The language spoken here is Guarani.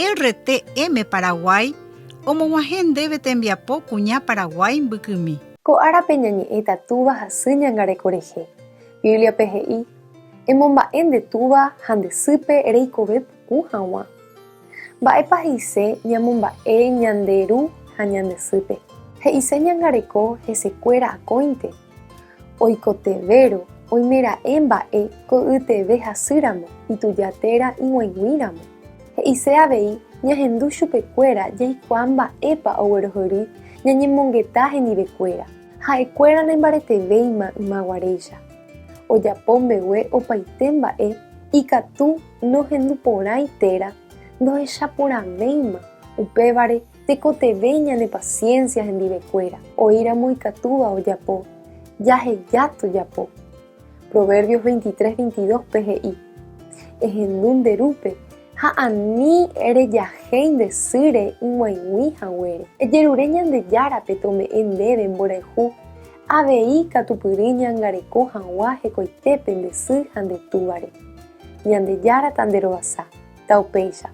RTM Paraguay omog̃uahẽ ndéve tembiapo kuña Paraguái mbykymi. Ko árape ñañe'ẽta túva ha sy ñangareko rehe. Bíbliape he'i, Emomba'e nde túva ha nde sýpe reikove puku hag̃ua. Mba'épa he'ise ñamomba'e ñande ru ha ñande sýpe? He'ise ñangareko hesekuéra akóinte. Oikotevérõ oimera'e mba'e ko'yteve hasýramo, ituja térã ig̃uaig̃uíramo. He'ise avei ñahendu chupekuéra jaikuaa mba'épa oguerohory ñañemongeta hendivekuéra. Ha'ekuéra naimbaretevéima ymaguaréicha. Ojapo mbegue opaite mba'e ikatu nohenduporãi térã ndohechaporãvéima, upévare Tekotevẽ ñane paciencia hendivekuéra, oĩramo ikatúva ojapo, jaheja tojapo. Proverbios 23, 22 pe he'i, Ehendu nde rúpe ha ani rejahéi nde sýre ig̃uaig̃ui haguére. Ejerure Ñandejárape tome'ẽ ndéve mborayhu, avei katupyry ñangareko hag̃ua hekoitépe nde sy ha nde túvare. Ñandejára tanderovasa. Taupéicha.